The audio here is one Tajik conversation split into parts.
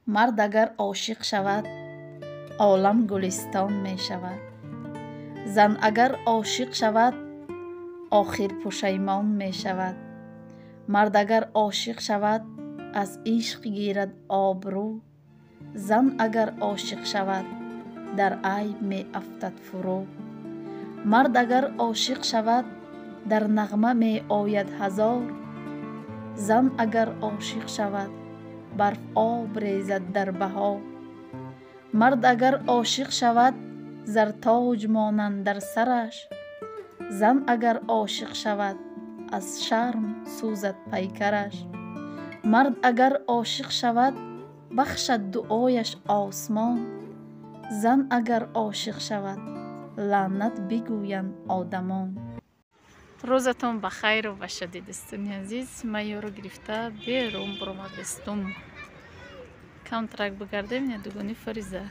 Мард агар ошиқ шавад, олам гулистон мешавад. Зан агар ошиқ шавад, охир пушаймон мешавад. Мард агар ошиқ шавад, аз ишқ гирад обрӯ. Зан агар ошиқ шавад, дар айб меафтад фурӯ. Мард агар ошиқ шавад, дар нағма меояд ҳазор. Зан агар ошиқ шавад, барф об резад дар баҳор. Мард агар ошиқ шавад, зартоҷ монанд дар сараш. Зан агар ошиқ шавад, аз шарм сӯзад пайкараш. Мард агар ошиқ шавад, бахшад дуояш осмон. Зан агар ошиқ шавад, лаънат бигӯянд одамон. Рӯзатон ба хайру ба шодӣ, дӯстони азиз. Ман ёро гирифта берун баромадастум. Камтрак бигардем, я дугони Фариза.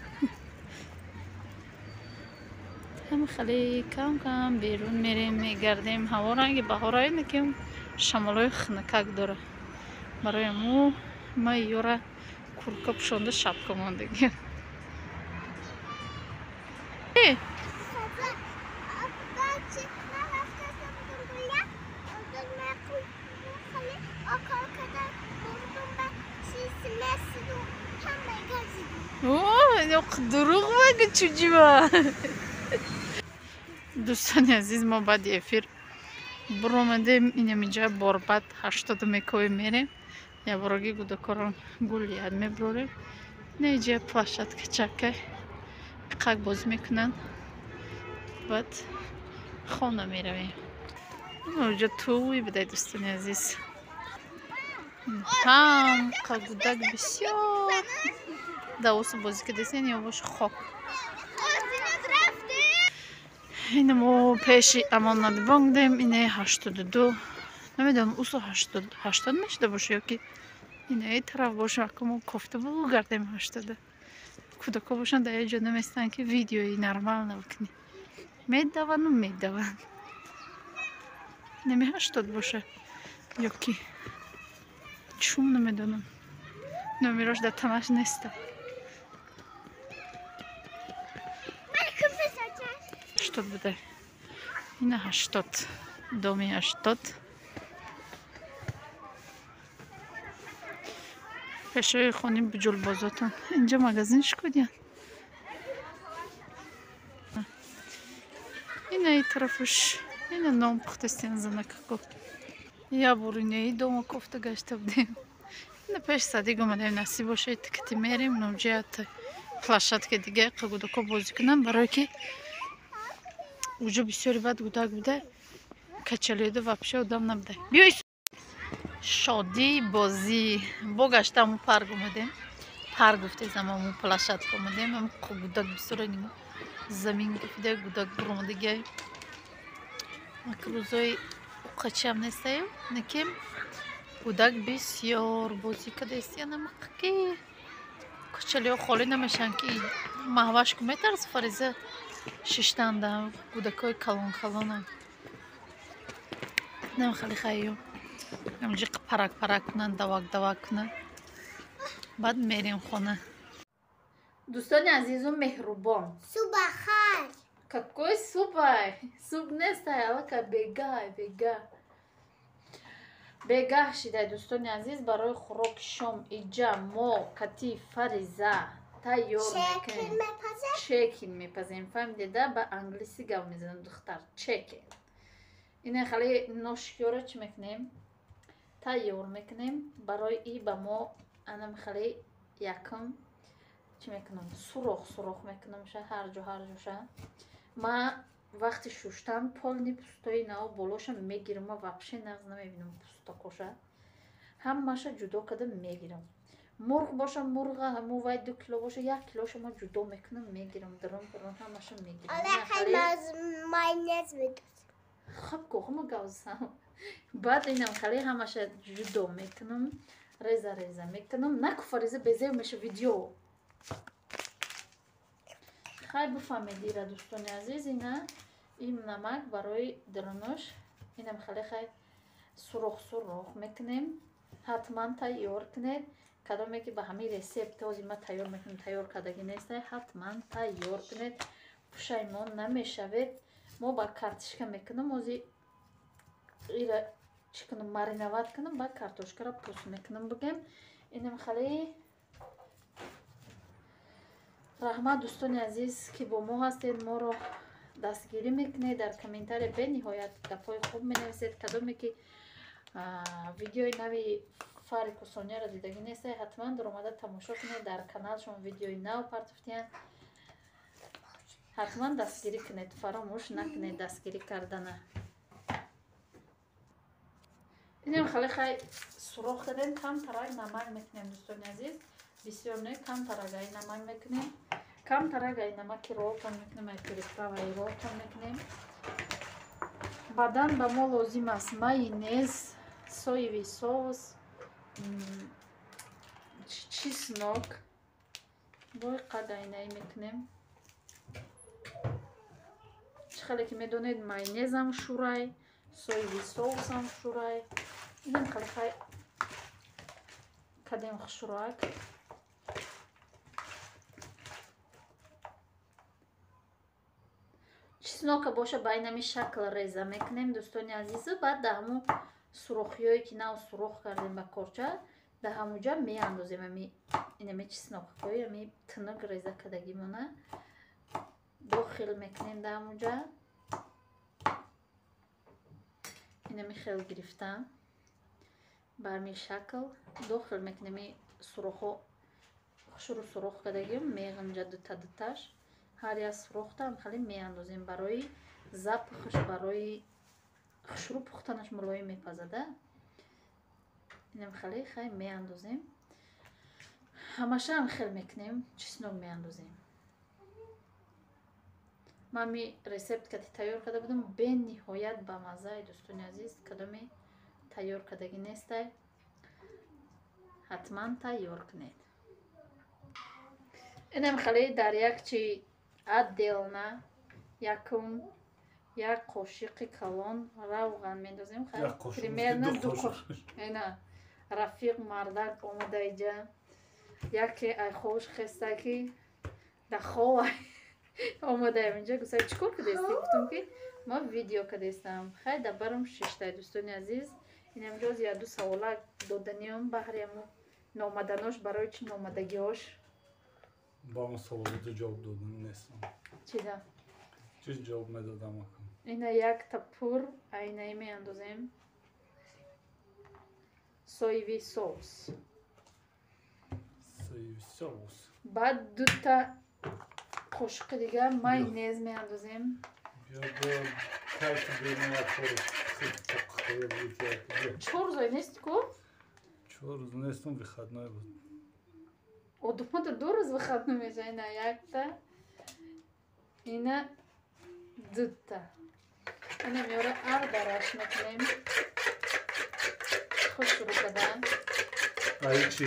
Ҳама хеле кам кам берун мерем, мегардем. Ҳаво ранги баҳорае, ки шамолҳои хунукак дора. Барои мо ман ёра курка пӯшонда, шапка мондагӣ. Дурӯғ мегӯ, чуҷиба. Дӯстони азиз, мо баъди эфир буромадем, инаминҷа борбад 80 мекои мерем. Ябороги гудакорон гулият мебурорем. Инаиҷа площадка чакай қак бозӣ мекунанд. Баъд хона меравем. Оҷа тӯй будай, дӯстони азиз. Ҳам гудак бисёр давосу бозӣ кардастен, ё бош хок. Ина мо пеши Амонатбонк дем, инаи 82. Намедонам, усу 80 мешуда боша ё ки инаи тараф боша. Ака мо кофта бугардем 80. Кӯдако бошанд, дар як ҷо наместанд, ки видеои нормально бикунӣ. Медавану медаванд. Нами 80 боша ё ки чум, намедонам. Номерош дар танаш неста. 80 буда. Ина 80. Доми 80. Пешои хони буҷулбозотон. Инҷа магазин шукудян. Ина и тарафуш. Ина ном пухтастян занакако. Я бор инаи дома кофта гашта будем. Ина пеш садик омадем, насиб боша тикати мерем, номҷият площадка дига қагудако бозӣ кунам, барое ки уҷо бисёри баъд гудак буда, качалида вообще одам набуда. Биёй шодӣ бозӣ. Бо гашта мо парк омадем. Парк гуфтезам, мо площадка омадем. Ам гудак бисёр замин гуфта гудак буромадагиай. Ак рӯзои уқачиам нестаю, накем гудак бисёр бозӣ кадаистиянам, ки кучалиҳо холӣ намешаванд, ки маҳвашку метарс Фариза шиштанда гудакҳои калон калонам. Нам хеле хайё. Ҳамҷи парак парак кунанд, давак давак кунанд. Баъд мерем хона. Дӯстони азизу меҳрубон. Субахайр. Какой субай? Суб нестай, алака бегаҳ, бегаҳ. Бегаҳ шидай, дӯстони азиз, барои хӯроки шом иҷа мо кати Фариза тайёр мекунем. Чекин мепазем, фаҳмидеда? Ба англисӣ гап мезанам, духтар. Чекин. Ина хеле ношкиёро чӣ мекунем? Тайёр мекунем. Барои и ба мо анам хеле якум чӣ мекунам? Сурох сурох мекунам ша, ҳар ҷо ҳар ҷоша. Ма вақти шуштан полни пустои нав болоша мегирам, ма вообще нағз намебинам пустакоша. Ҳамаша ҷудо карда мегирам. Мурғ боша, мурға ҳаму вай 2 кило боша, 1 килоша ма ҷудо мекунам, мегирам, дарун дарун ҳамаша мегирам. Хаб кохума гавзам. Баъд инам хеле ҳамаша ҷудо мекунам, реза реза мекунам. Наку Фариза, безев меша видео. Хай бифаҳмед ира, дӯстони азиз, ина ин намак барои дарунош. Инам хеле хай сурох сурох мекунем. Ҳатман тайёр кунед. Кадоме ки ба ҳамин рецепт ҳозир ма тайёр мекунем, тайёр кардагӣ нестай, ҳатман тайёр кунед, пушаймон намешавед. Мо ба картошка мекунам, ҳозир ира чӣ кунам, мариновать кунам, баъд картошкаро пӯст мекунам бигем. Инам хеле раҳмат, дӯстони азиз, ки бо мо ҳастед, моро дастгирӣ мекунед, дар комментария бениҳоят гапҳои хуб менависед. Кадоме ки видеои нави Фарику Соняро дидагӣ нестай, ҳатман дуромада тамошо кунед, дар каналшон видеои нав партофтиянд. Ҳатман дастгирӣ кунед, фаромӯш накунед дастгирӣ кардана. Инам хеле хай сурох кардем, камтарак намак мекунем, дӯстони азиз, бисёр не, камтарак ай намак мекунем, камтарак ай намаки ролтон мекунем, ай приправаи ролтон мекунем. Баъдан ба мо лозим аст майонез, соевый соус, чеснок, бой қад айнаӣ мекунем. Чӣ хеле ки медонед, майонезам шӯрай, соевый соусам шӯрай. Инам хеле хай кадем хушрӯак. Чеснока боша ба инами шакл реза мекунем, дӯстони азизу, баъд дар ҳамун сурохиҳое ки нав сурох кардем ба корча, дар ҳамунҷа меандозем ами инами чеснокҳои ами тунук реза кардагимона дохил мекунем дар ҳамунҷа. Инами хел гирифта ба ҳамин шакл дохил мекунем. И сурохҳо хушрӯ сурох кардагим меғинҷа дута дуташ, ҳар як сурохтам хеле меандозем барои запахаш, барои хушрӯ пухтанаш мулоим мепазада. Инам хеле хай меандозем, ҳамашаам хел мекунем, чеснок меандозем. Ман ми рецепт кати тайёр карда будам, бениҳоят бамаззаи, дӯстони азиз. Кадоме тайёр кардагӣ нестай, ҳатман тайёр кунед. Инам хеле дар як чи отдельно якум як қошиқи калон равған мендозем, примерно ду қошиқ. Ина рафиқ мардак омада иҷа, яке ай ховш хеста ки дар хова омадаем инҷа, гуфта: «Чӣ кор кардести?» Гуфтам, ки ма видео кардестам. Хай дар барам шиштай, дӯстони азиз. Инамҷоз як-ду савола доданиём баҳри ҳамо номаданош, барои чӣ номадагиҳош. Ба он саволото ҷавоб додан нестам. Чида? Чиз ҷавоб медодам акун? Ина якта пур айнаи меандозем соевый соус. Соевый соус. Баъд дута қошиқи дига майонез меандозем. 4 рӯза нести ку? 4 рӯз нестам, выходной буд. Одумата 2 рӯз выходной меша. Ина якта, ина дута, ина меёра ардараш мекунем хушрӯ када. Аи чи?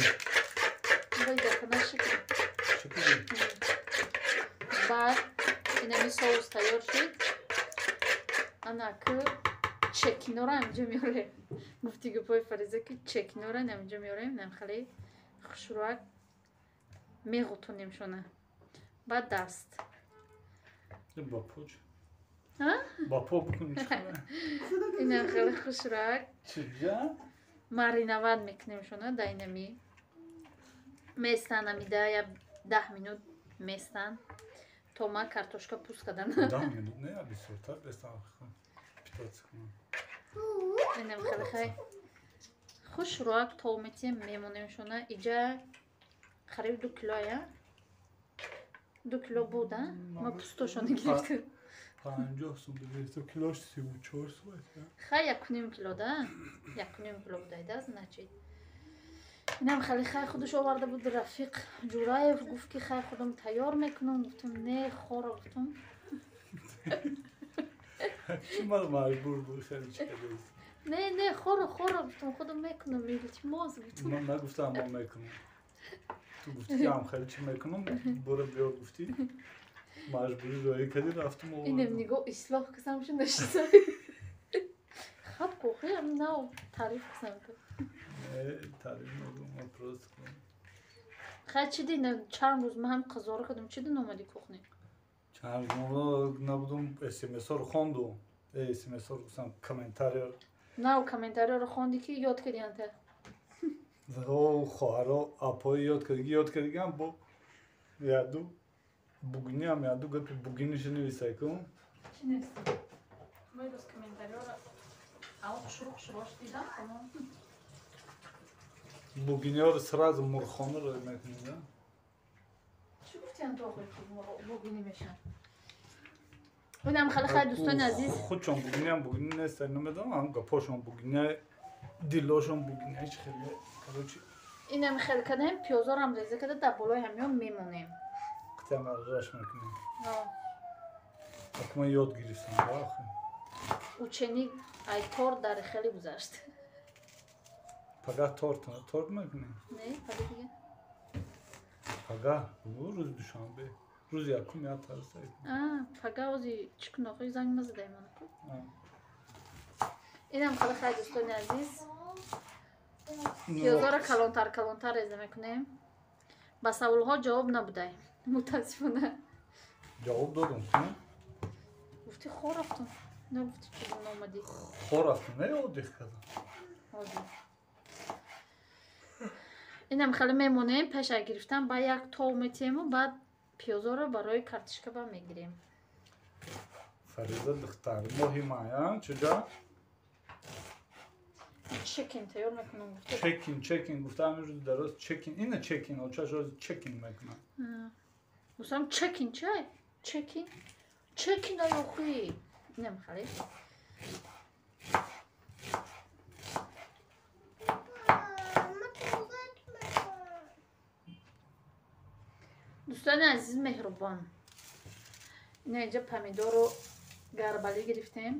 Вайдакана шикр. Баъд инами соус тайёр шуд, ана ку чекинора инҷо меорем. Гуфти гупои Фариза ки чекинора инҷо меорем, инам хеле хушрӯак меғутонем шона ба даст. Ба по? Ба по бикун. Инам хеле хушрӯак мариновать мекунем шона, да инами местан амида я 10 минут местан, то ма картошка пӯст кардан. 10 минут не, бисёртар бестан, питаться кунам. Инам хеле хай хушрӯак тов метиҳем, мемонем шона. Иҷа қариб 2 кило, я 2 кило буд, а ма пӯстошона гирифтам. 50 сум гирифтам, килош 34 сум. Хай, 1,5 кило да, 1,5 кило будайда, значит. Инам хеле хай худаш оварда буд Рафиқ Ҷураев, гуфт ки хай худам тайёр мекунам. Гуфтам: «Не, хора», гуфтам. Чӣ мара маҷбур буд, хеле чӣ кардааст? Не, не, хора, хора, гуфтам, худам мекунам, илтимос, гуфтам. Ман нагуфтам ман мекунам, ту гуфтӣ ки ам хеле чӣ мекунам, бора биёр гуфтӣ, маҷбурӣ роҳӣ кардӣ, рафтум. Инам нигоҳ ислоҳ касам шу нашиса хаб кохи ам нав таъриф касам. Таъриф нагум, просто. Хай чӣ дин чанд рӯз ман ҳам қазора кардам, чӣ дин омадӣ кухни? Чанд рӯз набудум, смс-ҳоро хондум. Смс-ҳоро гуфтам, комментариё. На, комментариёро хонди ки ёд кардӣ анта. О, хоҳаро, апои ёд кардагӣ, ёд кардагиам бо яду бугиниам яду гапи бугиниша нависай кун. Чӣ нависӣ? Ман рӯз комментариёро ав хушрӯ хушрош дидам, тамом. Бугиниёро сразу мурхонаро мекунӣ, да? Чӣ гуфти анта охир ки бугинӣ мешавад? Инам хеле хай дӯстони азиз. Худшон бугиниам бугинӣ нест, намедонам, ҳам гапошон бугиния, дилошон бугиния, ҳеч хеле, короче. Инам хеле кардем, пиёзорам реза карда дар болои ҳамиён мемонем. Қитам раш мекунем. Ак ман ёд гирифтам, охи. Ученик ай торт дар хеле гузашт. Пага торт мекунем? Не, пага дига. Пага, рӯзи душанбе. Рӯзи якум я тарса. Пага ози чӣ кун охи занг назадай ман ку. Инам хеле хай дӯстони азиз. Пиёзоро калонтар калонтар реза мекунем. Ба саволҳо ҷавоб набудай. Мутаассифона. Ҷавоб додум, Гуфти хор рафтум. Нагуфти чӣ омадӣ. Хор рафтум, не отдых кардам. Отдых. Инам хеле мемонем, пеша гирифтам, ба як тов метиҳему, баъд пиёзоро барои картишка ба мегирем. Фариза духтар, моҳи май, а? Чуҷа? Чекин тайёр мекунам гуфта. Чекин, чекин гуфта ҳамин рӯзи дароз чекин, ина чекин, очаш рӯзи чекин мекунам. Гуфтам чекин чай? Чекин? Чекин ай охи. Инам хеле. Дӯстони азиз меҳрубон, ина инҷа помидору гарбалӣ гирифтем.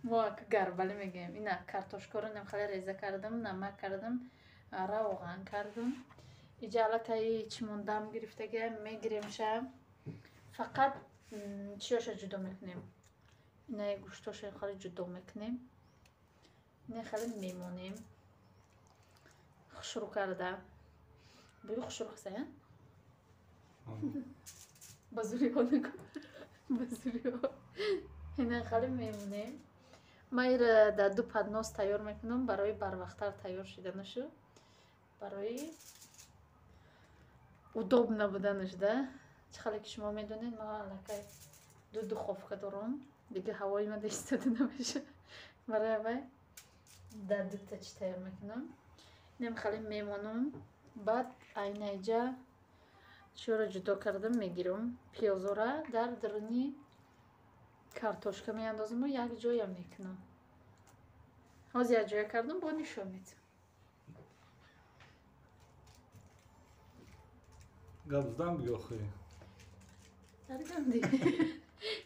Мо гарбалӣ мегӯем. Ина картошкаро инам хеле реза кардам, намак кардам, равған кардам. Иҷа аллакай чӣ мондам гирифтага мегиремша. Фақат чиёша ҷудо мекунем. Ина гӯштоша хеле ҷудо мекунем. Ина хеле мемонем. Хушрӯ карда. Бӯи хушрӯ ҳаста, ба зуриҳо нагӯ, ба зуриҳо. Ина хеле мемонем. Ман ира дар ду поднос тайёр мекунам барои барвақттар тайёр шиданашу, барои удоб набуданаш, да. Чӣ хеле ки шумо медонед, ман аллакай ду духовка дорам, дига ҳавои ман истода намешавад. Барои аввай дар дута чӣ тайёр мекунам. Инам хеле мемонам. Баъд айнаиҷа чиёро ҷудо кардам мегирам. Пиёзора дар даруни картошка меандозаму як ҷоя мекунам. Ҳозир як ҷоя кардам, бо нишон медиҳам. Гап задан биги охи. Даргам дига.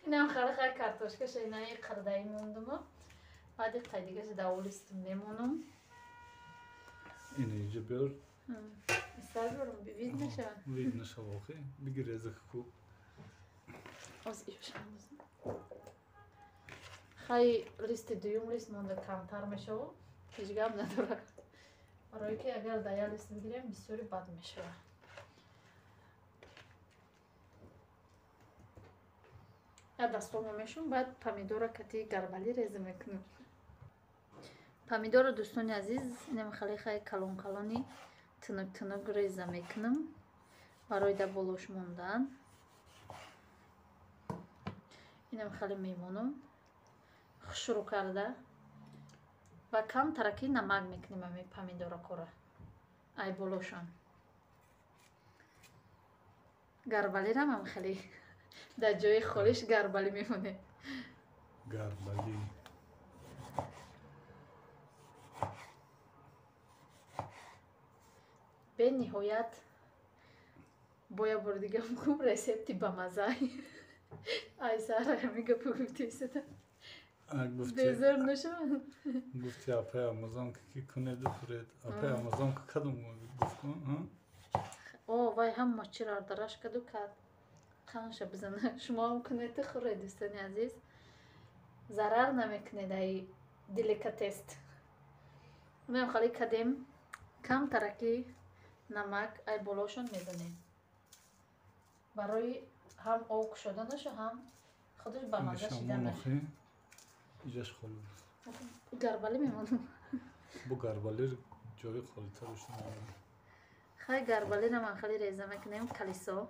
Инам хеле хеле картошкаша инаи қирдаи мондуму. Баъди қайдигаша дар олистим мемонам. Ина иҷа биёр. Сар биёрам, вид нашавад. Вид нашава охи. Биги реза ку. Оз иёша андозам. Хай листи дуюм лист монда камтар мешавад, ҳеҷ гап надорад. Барое ки агар дар як лист бигирем, бисёри бад мешавад. Як дастомо мешум, баъд помидора кати гарбалӣ реза мекунам. Помидорро дӯстони азиз, инам хеле хай калон калони тунук тунук реза мекунам барои дар болош мондан. Инам хеле мемонам хушрӯ карда ва кам тараки намак мекунем ами помидоракора ай болошон. Гарбалирам ам хеле дар ҷои холиш гарбалӣ мемонем. Гарбалӣ. Бениҳоят бо як бори дига хуб рецепти бамаза. Ай сара ҳамин гапо гуфтисада. Безор нашавам. Гуфти апай Амазонка ки кунеду хӯред. Апай Амазонка кадом гуфт кун? О, вай ҳама чиро ардараш каду кард. Қанша бизана. Шумоам кунеду хӯред, дӯстони азиз. Зарар намекунед ай деликатест. Меам хали кадем кам тараки Намак ай болошон мезанем. Барои ҳам об кушоданашу, ҳам худаш ба мазза шиданаш. Иҷаш холӣ. Гарбалӣ мемонам. Бу гарбалир ҷои холитараш. Хай, гарбалира ман хеле реза мекунем, калисо.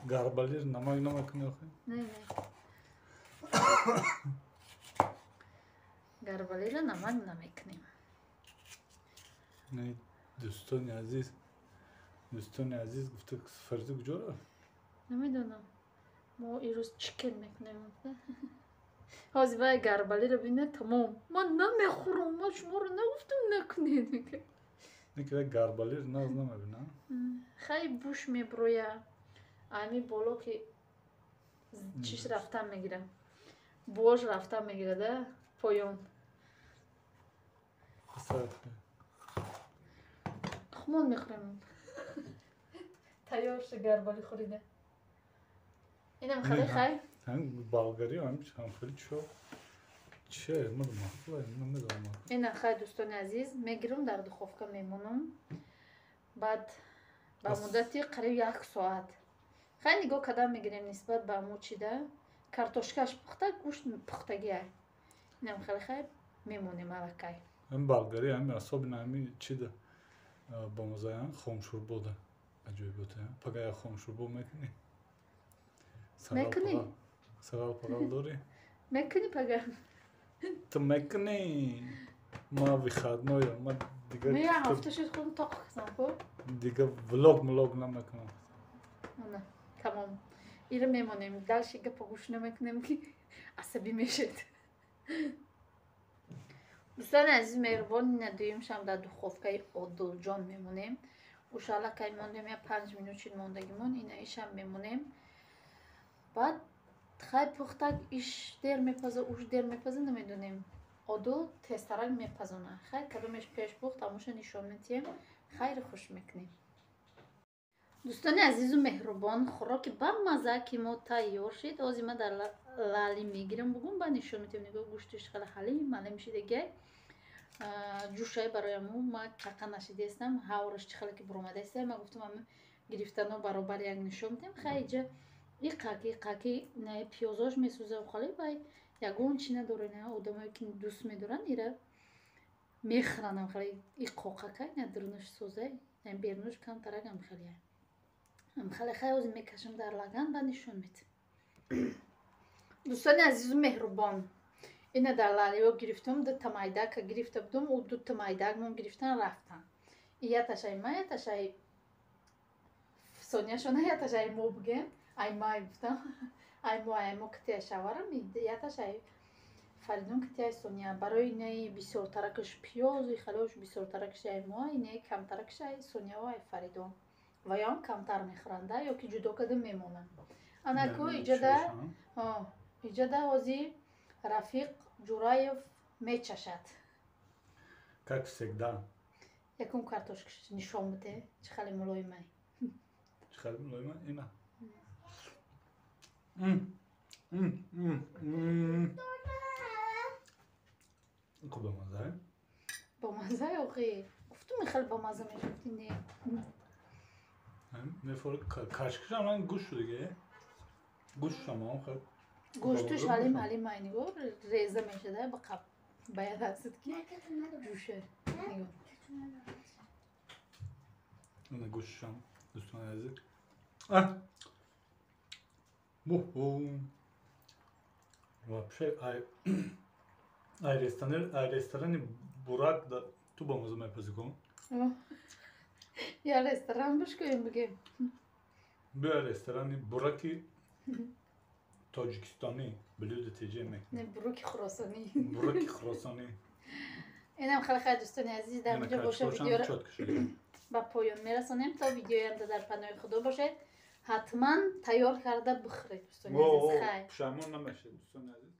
Гарбалир намак намекунӣ охи? Не, не. Гарбалира намак намекунем. Не, дӯстони азиз, дӯстони азиз, гуфта Фарзӣ куҷо рафт? Намедонам. Мо ирӯз чикен мекунем. Ҳозир вай гарбалиро бинад, тамом. Ман намехӯрам, ман шуморо нагуфтам накунед. Не ки вай гарбалир наз намебина. Хай, буш меброя. Ами боло ки чиш рафтан мегира. Буош рафтан мегира да поён. Хумон мехӯрем. Тайёр шуд гарбали хӯрида. Инам хеле хай. Болгари ҳам хеле чо че намедонам. Ина хай, дӯстони азиз, мегирам, дар духовка мемонам. Баъд ба муддати қариб як соат. Хай, нигоҳ кардан мегирем нисбат ба мо чида. Картошкаш пухта, гӯшт пухтагиай. Инам хеле хай мемонем аллакай. Ҳами болгари ҳами особенно ҳами чида ба маззая хомшӯрбода аҷоибота. Пага як хомшӯрбо мекунӣ? Мекунӣ? Сағал пағал дорӣ? Мекунӣ пага? Ту мекунӣ? Ма выходной ям, ма дига. Як ҳафта шуд худам тоқ кардам ку. Дига влог млог намекунам. Ана, тамом. Ира мемонем. Дальше гапа гӯш намекунем ки асабӣ мешед. Дӯстони азиз, меҳрубон, ина дуюмшам дар духовкаи Одилҷон мемонем. Уш аллакай мондем, я 5 минут шуд мондагимон, ина ишам мемонем. Баъд хай пухтак, иш дер мепаза, уш дер мепаза, намедонем. Одил тезтарак мепазона. Хай, кадомеш пеш пухт, ҳамоша нишон метиҳем. Хайри хуш мекунем. Дӯстони азизу меҳрубон, хӯроки бамазза ки мо тайёр шид. Ҳозир ман дар лаъли мегирам, бугум, ба нишон метиҳем. Нигоҳ, гӯштиш хеле ҳалим ҳалим шидагиай. Ҷӯшай барои аму ма чақа нашидаистам, ҳавраш чӣ хеле ки буромадаиста. Ма гуфтам, ами гирифтано баробар як нишон медиҳем. Хай, иҷа иқаки иқаки на пиёзош месӯза, хали вай ягон чи надора. На одамое ки дӯст медоранд, ира мехӯранд. Хеле иқоқакай, на дурунаш сӯзай, на берунаш камтарак ам хеле хеле. Хай, ҳозир мекашам дар лаган, ба нишон медиҳам. Дӯстони азизу меҳрубон, ина дар лалиё гирифтам, дута майдака гирифта будум, ӯ дута майдакмон гирифтан рафтан. Яташай ма, яташай Соняшона, яташай мо бугем, ай май гуфтам, ай мо, ай мо кития шаварам, яташай Фаридун, китияй Соня. Барои инаи бисёртаракаш пиёзу халош бисёртаракаш ай мо, инаи камтаракаш ай Соняо, ай Фаридун. Ва ёам камтар мехӯранда ё ки ҷудо карда мемонанд. Анаку иҷода ҳозир Рафиқ Ҷураев мечашад. Как всегда. Якум картошка нишон биде, чӣ хеле мулоимай. Чӣ хеле мулоима? Ина. Хуб, бамазза. Бамазза охи. Гуфтум, хеле бамазза мешуфти, не. Мефор кашкашам ранг гӯшт шуд диге. Гӯштшам ҳам хеле. Гӯштуш ҳалим ҳалим ай, нигоҳ, реза мешада ба қап. Баяд ҳастад ки ҷӯша. Нигоҳ. Ина гӯштшам, дӯстони азиз. А! Бу. Вообще ай ресторани Бурак да ту бамаза мепазӣ кун. Я ресторан бишкӯем, бигем. Биё, ресторани Бураки тоҷикистонӣ блюдо теҷе мекунем. Не, Бураки хуросонӣ. Бураки хуросонӣ. Инам хеле хай, дӯстони азиз, дар инҷо боша, видеоро ба поён мерасонем. То видеоянда дар паноҳи Худо бошед. Ҳатман тайёр карда бихӯред, дӯстони азиз. Хай. Пушаймон намешед, дӯстони азиз.